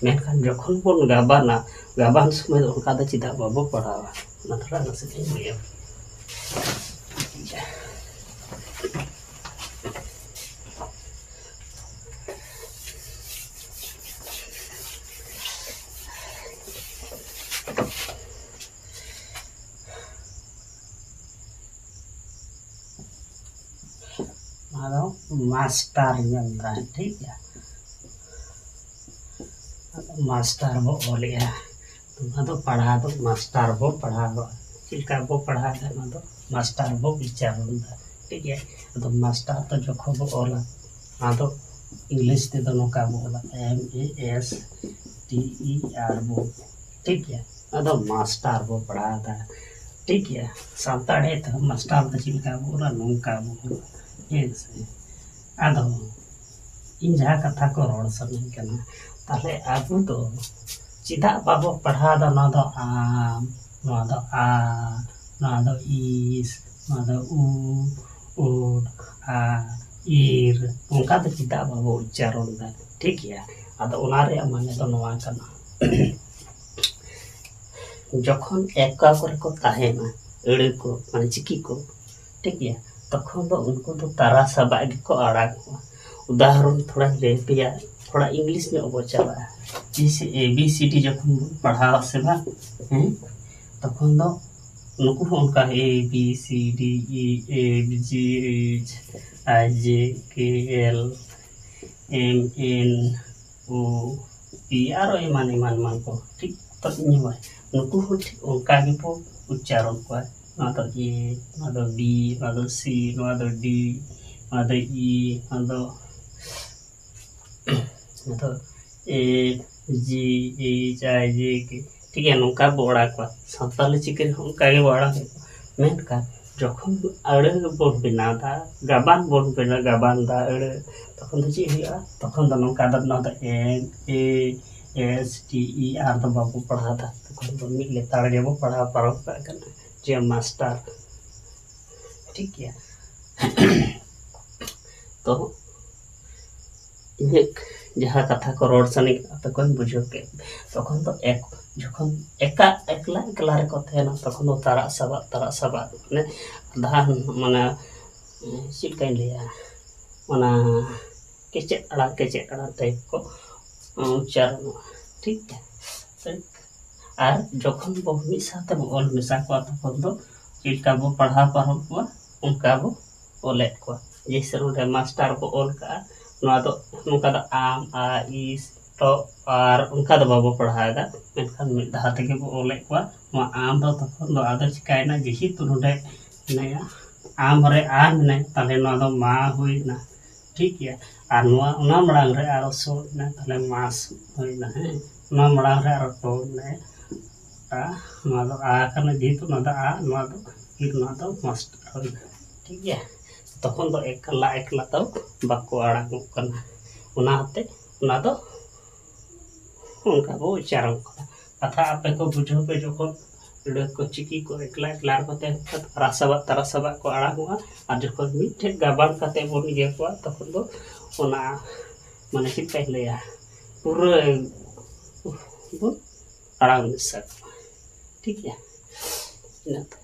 ᱢᱮᱱᱠᱷᱟᱱ ᱡᱚᱠᱷᱚᱱ ᱵᱚᱱ ᱜᱟᱵᱟᱱᱟ, ᱜᱟᱵᱟᱱ ᱥᱚᱢᱚᱭ ᱫᱚ ᱚᱱᱠᱟ ᱫᱚ ᱪᱮᱫᱟᱜ ᱵᱟᱵᱚ ᱯᱟᱲᱦᱟᱣᱟ? ᱚᱱᱟ ᱛᱷᱚᱲᱟ ᱱᱟᱥᱮ ᱤᱧ ᱞᱟᱹᱭᱟ᱾ ᱟᱫᱚ ᱢᱟᱥᱴᱟᱨ ᱧᱮᱞ ᱫᱟ, ᱴᱷᱤᱠ ᱜᱮᱭᱟ᱾ ᱟᱫᱚ ᱢᱟᱥᱴᱟᱨ ᱵᱚ ᱚᱞᱮᱜᱼᱟ, ᱟᱫᱚ ᱯᱟᱲᱦᱟᱣ ᱫᱚ ᱢᱟᱥᱴᱟᱨ ᱵᱚ ᱯᱟᱲᱦᱟᱣᱟ᱾ ᱪᱮᱫ ᱞᱮᱠᱟ ᱵᱚ ᱯᱟᱲᱦᱟᱣ ᱮᱫᱟ, ᱚᱱᱟ ᱫᱚ ᱢᱟᱥᱴᱟᱨ ᱵᱚ ᱵᱤᱪᱟᱨ ᱮᱫᱟ, ᱴᱷᱤᱠ ᱜᱮᱭᱟ᱾ ᱟᱫᱚ ᱢᱟᱥᱴᱟᱨ ᱫᱚ ᱡᱚᱠᱷᱚᱱ ᱵᱚ ᱚᱞᱟ, ᱚᱱᱟ ᱫᱚ ᱤᱝᱞᱤᱥ ᱛᱮᱫᱚ ᱱᱚᱝᱠᱟ ᱵᱚ ᱚᱞᱟ, ᱮᱢ ᱮ ᱮᱥ ᱴᱤ ᱤ ᱟᱨ ᱵᱚ, ᱴᱷᱤᱠ ᱜᱮᱭᱟ᱾ ᱟᱫᱚ ᱢᱟᱥᱴᱟᱨ ᱵᱚ ᱯᱟᱲᱦᱟᱣ ᱮᱫᱟ, ᱴᱷᱤᱠ ᱜᱮᱭᱟ᱾ ᱥᱟᱱᱛᱟᱲᱤ ᱛᱮᱦᱚᱸ ᱢᱟᱥᱴᱟᱨ ᱫᱚ ᱪᱮᱫ ᱞᱮᱠᱟ ᱵᱚ ᱚᱞᱟ, ᱱᱚᱝᱠᱟ ᱵᱚ ᱚᱞᱟ, ᱦᱮᱸ ᱥᱮ᱾ ᱟᱫᱚ ᱤᱧ ᱡᱟᱦᱟᱸ ᱠᱟᱛᱷᱟ ᱠᱚ ᱨᱚᱲ ᱥᱟᱱᱟᱧ ᱠᱟᱱᱟ, ᱛᱟᱦᱞᱮ ᱟᱵᱚ ᱫᱚ ᱪᱮᱫᱟᱜ ᱵᱟᱵᱚ ᱯᱟᱲᱦᱟᱣ ᱮᱫᱟ? ᱱᱚᱣᱟ ᱫᱚ ᱟᱢ, ᱱᱚᱣᱟ ᱫᱚ ᱟ, ᱱᱚᱣᱟ ᱫᱚ ᱤᱥ, ᱱᱚᱣᱟ ᱫᱚ ᱩ, ᱩᱰ, ᱟ, ᱤᱨ, ᱚᱱᱠᱟ ᱫᱚ ᱪᱮᱫᱟᱜ ᱵᱟᱵᱚ ᱩᱪᱪᱟᱨᱚᱱ ᱮᱫᱟ? ᱴᱷᱤᱠ ᱜᱮᱭᱟ, ᱟᱫᱚ ᱚᱱᱟ ᱨᱮᱭᱟᱜ ᱢᱟᱱᱮ ᱫᱚ ᱱᱚᱣᱟ ᱠᱟᱱᱟ᱾ ᱡᱚᱠᱷᱚᱱ ᱮᱠᱟ ᱠᱚᱨᱮ ᱠᱚ ᱛᱟᱦᱮᱱᱟ ᱟᱹᱲᱟᱹ ᱠᱚ, ᱢᱟᱱᱮ ᱪᱤᱠᱤ ᱠᱚ, ᱴᱷᱤᱠ ᱜᱮᱭᱟ, ᱛᱚᱠᱷᱚᱱ ᱫᱚ ᱩᱱᱠᱩ ᱫᱚ ᱛᱟᱨᱟ ᱥᱟᱵᱟᱜ ᱜᱮᱠᱚ ᱟᱲᱟᱜᱚᱜᱼᱟ᱾ ᱩᱫᱟᱦᱚᱨᱚᱱ ᱛᱷᱚᱲᱟᱧ ᱞᱟᱹᱭ ᱟᱯᱮᱭᱟ, ᱛᱷᱚᱲᱟ ᱤᱝᱞᱤᱥ ᱧᱚᱜ ᱵᱚ ᱪᱟᱞᱟᱜᱼᱟ᱾ ᱡᱮᱭᱥᱮ ᱮ ᱵᱤ ᱥᱤ ᱰᱤ ᱡᱚᱠᱷᱚᱱ ᱵᱚᱱ ᱯᱟᱲᱦᱟᱣᱟ ᱥᱮ ᱵᱟᱝ, ᱦᱮᱸ, ᱛᱚᱠᱷᱚᱱ ᱫᱚ ᱱᱩᱠᱩ ᱦᱚᱸ ᱚᱱᱠᱟ A B C D E F G H I J K L M ᱮᱱ ᱳ ᱯᱤ ᱟᱨᱚ ᱮᱢᱟᱱ ᱮᱢᱟᱱ ᱮᱢᱟᱱ ᱠᱚ, ᱴᱷᱤᱠ? ᱛᱚ ᱤᱧ ᱦᱚᱸ ᱱᱩᱠᱩ ᱦᱚᱸ ᱴᱷᱤᱠ ᱚᱱᱠᱟ ᱜᱮᱠᱚ ᱩᱪᱪᱟᱨᱚᱱ ᱠᱚᱣᱟ᱾ ᱱᱚᱣᱟ ᱫᱚ ᱮ, ᱱᱚᱣᱟ ᱫᱚ ᱵᱤ, ᱱᱚᱣᱟ ᱫᱚ ᱥᱤ, ᱱᱚᱣᱟ ᱫᱚ ᱰᱤ, ᱱᱚᱣᱟ ᱫᱚ ᱤ, ᱱᱚᱣᱟ ᱫᱚ ᱱᱚᱣᱟ ᱫᱚ ᱮ ᱡᱤ ᱮᱭᱤᱪ ᱟᱭ ᱡᱮ ᱠᱮ, ᱴᱷᱤᱠ ᱜᱮᱭᱟ, ᱱᱚᱝᱠᱟ ᱵᱚ ᱚᱲᱟᱜ ᱠᱚᱣᱟ᱾ ᱥᱟᱱᱛᱟᱞᱤ ᱪᱤᱠᱤ ᱨᱮᱦᱚᱸ ᱚᱱᱠᱟ ᱜᱮᱵᱚ ᱚᱲᱟᱜ ᱠᱚᱣᱟ᱾ ᱢᱮᱱᱠᱷᱟᱱ ᱡᱚᱠᱷᱚᱱ ᱟᱹᱲᱟᱹ ᱵᱚᱱ ᱵᱮᱱᱟᱣ ᱫᱟ, ᱜᱟᱵᱟᱱ ᱵᱚᱱ ᱵᱮᱱᱟᱣ, ᱜᱟᱵᱟᱱ ᱫᱟ ᱟᱹᱲᱟᱹ, ᱛᱚᱠᱷᱚᱱ ᱫᱚ ᱪᱮᱫ ᱦᱩᱭᱩᱜᱼᱟ? ᱛᱚᱠᱷᱚᱱ ᱫᱚ ᱱᱚᱝᱠᱟ ᱫᱚ, ᱱᱚᱣᱟ ᱫᱚ ᱮᱢ ᱮ ᱮᱥ ᱴᱤ ᱤ ᱟᱨ ᱫᱚ ᱵᱟᱵᱚ ᱯᱟᱲᱦᱟᱣ ᱫᱟ, ᱛᱚᱠᱷᱚᱱ ᱫᱚ ᱢᱤᱫ ᱞᱮᱛᱟᱲ ᱜᱮᱵᱚ ᱯᱟᱲᱦᱟᱣ ᱯᱟᱨᱚᱢ ᱠᱟᱜ ᱠᱟᱱᱟ ᱡᱮ ᱢᱟᱥᱴᱟᱨ, ᱴᱷᱤᱠ ᱜᱮᱭᱟ᱾ ᱛᱚ ᱤᱧᱟᱹᱜ ᱡᱟᱦᱟᱸ ᱠᱟᱛᱷᱟ ᱠᱚ ᱨᱚᱲ ᱥᱟᱱᱟᱧ ᱠᱟᱱᱟ, ᱟᱯᱮ ᱠᱚᱧ ᱵᱩᱡᱷᱟᱹᱣ ᱠᱮᱫ᱾ ᱛᱚᱠᱷᱚᱱ ᱫᱚ ᱮᱠ-, ᱡᱚᱠᱷᱚᱱ ᱮᱠᱟ ᱮᱠᱞᱟ ᱮᱠᱞᱟ ᱨᱮᱠᱚ ᱛᱟᱦᱮᱱᱟ, ᱛᱚᱠᱷᱚᱱ ᱫᱚ ᱛᱟᱨᱟᱜ ᱥᱟᱵᱟᱜ, ᱛᱟᱨᱟᱜ ᱥᱟᱵᱟᱜ, ᱢᱟᱱᱮ ᱫᱷᱟᱱ, ᱢᱟᱱᱮ ᱪᱮᱫ ᱞᱮᱠᱟᱧ ᱞᱟᱹᱭᱟ, ᱚᱱᱟ ᱠᱮᱪᱮᱫ ᱟᱲᱟᱝ, ᱠᱮᱪᱮᱫ ᱟᱲᱟᱝ ᱴᱟᱭᱤᱯ ᱠᱚ ᱩᱪᱪᱟᱨᱚᱱᱚᱜᱼᱟ, ᱴᱷᱤᱠ ᱜᱮᱭᱟ᱾ ᱟᱨ ᱡᱚᱠᱷᱚᱱ ᱵᱚ ᱢᱤᱫ ᱥᱟᱶᱛᱮ ᱵᱚ ᱚᱞ ᱢᱮᱥᱟ ᱠᱚᱣᱟ, ᱛᱚᱠᱷᱚᱱ ᱫᱚ ᱪᱮᱫ ᱞᱮᱠᱟ ᱵᱚ ᱯᱟᱲᱦᱟᱣ ᱯᱟᱨᱚᱢ ᱠᱚᱣᱟ, ᱚᱱᱠᱟ ᱵᱚ ᱚᱞᱮᱫ ᱠᱚᱣᱟ᱾ ᱡᱮᱭᱥᱮ ᱱᱚᱰᱮ ᱢᱟᱥᱴᱟᱨ ᱠᱚ ᱚᱞ ᱠᱟᱜᱼᱟ, ᱱᱚᱣᱟ ᱫᱚ ᱱᱚᱝᱠᱟ ᱫᱚ ᱟᱢ, ᱟ, ᱤᱥ, ᱴᱚ, ᱟᱨ ᱚᱱᱠᱟ ᱫᱚ ᱵᱟᱵᱚ ᱯᱟᱲᱦᱟᱣ ᱮᱫᱟ, ᱢᱮᱱᱠᱷᱟᱱ ᱢᱤᱫ ᱫᱷᱟᱣ ᱛᱮᱜᱮ ᱵᱚ ᱚᱞᱮᱫ ᱠᱚᱣᱟ᱾ ᱱᱚᱣᱟ ᱟᱢ ᱫᱚ ᱛᱚᱠᱷᱚᱱ ᱫᱚ ᱟᱫᱚ ᱪᱤᱠᱟᱭᱮᱱᱟ, ᱡᱮᱦᱮᱛᱩ ᱱᱚᱰᱮ ᱢᱮᱱᱟᱭᱟ, ᱟᱢ ᱨᱮ ᱟ ᱢᱮᱱᱟᱭᱟ, ᱛᱟᱦᱞᱮ ᱱᱚᱣᱟ ᱫᱚ ᱢᱟ ᱦᱩᱭᱱᱟ, ᱴᱷᱤᱠ ᱜᱮᱭᱟ᱾ ᱟᱨ ᱱᱚᱣᱟ ᱚᱱᱟ ᱢᱟᱲᱟᱝ ᱨᱮ ᱟᱨᱚ ᱥᱚ ᱢᱮᱱᱟᱭᱟ, ᱛᱟᱦᱞᱮ ᱢᱟᱥ ᱦᱩᱭᱱᱟ, ᱦᱮᱸ᱾ ᱚᱱᱟ ᱢᱟᱲᱟᱝ ᱨᱮ ᱟᱨᱚ ᱴᱚ ᱢᱮᱱᱟᱭᱟ, ᱟ, ᱱᱚᱣᱟ ᱫᱚ ᱟ ᱠᱟᱱᱟ, ᱡᱮᱦᱮᱛᱩ ᱱᱚᱣᱟ ᱫᱚ ᱟ, ᱱᱚᱣᱟ ᱫᱚ ᱯᱷᱤᱨ ᱱᱚᱣᱟ ᱫᱚ ᱢᱟᱥᱴᱟᱨ ᱦᱩᱭᱱᱟ, ᱴᱷᱤᱠ ᱜᱮᱭᱟ᱾ ᱛᱚᱠᱷᱚᱱ ᱫᱚ ᱮᱠᱞᱟ ᱮᱠᱞᱟ ᱫᱚ ᱵᱟᱠᱚ ᱟᱲᱟᱜᱚᱜ ᱠᱟᱱᱟ, ᱚᱱᱟ ᱦᱚᱛᱮ ᱚᱱᱟ ᱫᱚ ᱚᱱᱠᱟ ᱠᱚ ᱩᱪᱪᱟᱨᱚᱱ ᱠᱟᱱᱟ᱾ ᱠᱟᱛᱷᱟ ᱟᱯᱮ ᱠᱚ ᱵᱩᱡᱷᱟᱹᱣ ᱯᱮ ᱡᱚᱠᱷᱚᱱ ᱟᱹᱲᱟᱹ ᱠᱚ ᱪᱤᱠᱤ ᱠᱚ ᱮᱠᱞᱟ ᱮᱠᱞᱟ ᱠᱟᱛᱮ ᱛᱟᱨᱟ ᱥᱟᱵᱟᱜ ᱛᱟᱨᱟ ᱥᱟᱵᱟᱜ ᱠᱚ ᱟᱲᱟᱜᱚᱜᱼᱟ, ᱟᱨ ᱡᱚᱠᱷᱚᱱ ᱢᱤᱫᱴᱷᱮᱱ ᱜᱟᱵᱟᱱ ᱠᱟᱛᱮ ᱵᱚᱱ ᱤᱭᱟᱹ ᱠᱚᱣᱟ, ᱛᱚᱠᱷᱚᱱ ᱫᱚ ᱚᱱᱟ ᱢᱟᱱᱮ ᱪᱮᱫ ᱞᱮᱠᱟᱧ ᱞᱟᱹᱭᱟ, ᱯᱩᱨᱟᱹ ᱵᱚᱱ ᱟᱲᱟᱝ ᱢᱮᱥᱟ ᱠᱚᱣᱟ, ᱴᱷᱤᱠ ᱜᱮᱭᱟ᱾ ᱤᱱᱟᱹ ᱛᱟᱭᱚᱢ